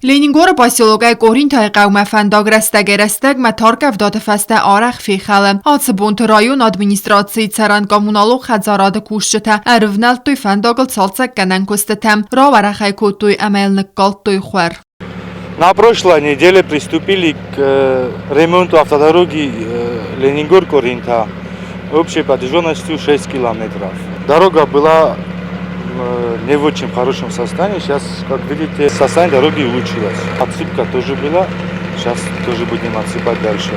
Ленингоры поселокӕй Къоринтайы хъӕумӕ фӕндаг рӕстӕгӕй-рӕстӕгмӕ тӕрккъӕвдаты фӕстӕ арӕх фехӕлы. Ацы бонты районы администрацийы цӕрӕн-коммуналон хӕдзарады кусджытӕ ӕрывнӕлдтой фӕндагыл цалцӕггӕнӕн куыстытӕм, рауӕрӕх ӕй кодтой ӕмӕ йыл ныккалдтой хуар. На прошлой неделе приступили к ремонту автодороги Ленингор-Коринта общей протяженностью 6 километров. Дорога была не в очень хорошем состоянии. Сейчас, как видите, состояние дороги улучшилось. Отсыпка тоже была. Сейчас тоже будем отсыпать дальше.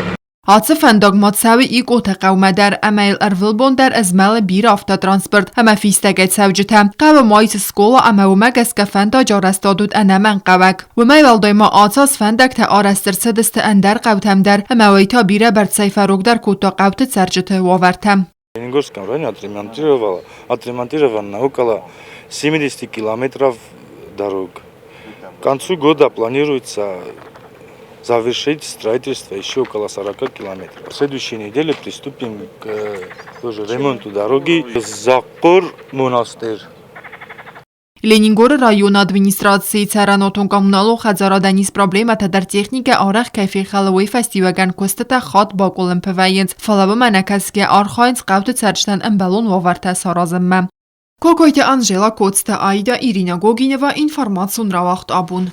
Ацы фӕндаг ма цӕуы Икъоты хъӕумӕ дӕр ӕмӕ йыл ӕрвылбон дӕр ӕзмӕлы бирӕ автотранспорт ӕмӕ фистӕгӕй цӕуджытӕ. Хъӕуы ма ис скъола ӕмӕ уымӕ гӕсгӕ фӕндаджы арӕзтад уыд ӕнӕмӕнгхъӕуӕг. Уымӕй уӕлдай ма ацы аз фӕндӕгтӕ арӕзт ӕрцыдысты ӕндӕр хъӕутӕм дӕр ӕмӕ уый та бирӕбӕрцӕй фӕрогдӕр кодта хъӕуты цӕрджыты уавӕртӕ. Ленингорском районе отремонтировала, отремонтировано около 70 километров дорог. К концу года планируется завершить строительство еще около 40 километров. В следующей неделе приступим к тоже ремонту дороги Захъур-Монастырь. Ленингоры районы администрацийы цӕрӕнуатон-коммуналон хӕдзарадӕн ис проблемӕтӕ дӕр техникӕ арӕх кӕй фехӕлы, уый фӕстиуӕгӕн куыстытӕ хатт бакъуылымпы вӕййынц, фӕлӕ уымӕ нӕкӕсгӕ архайынц хъӕуты цӕрджытӕн ӕмбӕлон уавӕртӕ саразынмӕ. Кокойты Анжела, Коцты Аида, Ирина Гогинова, информацион рауагъд абон.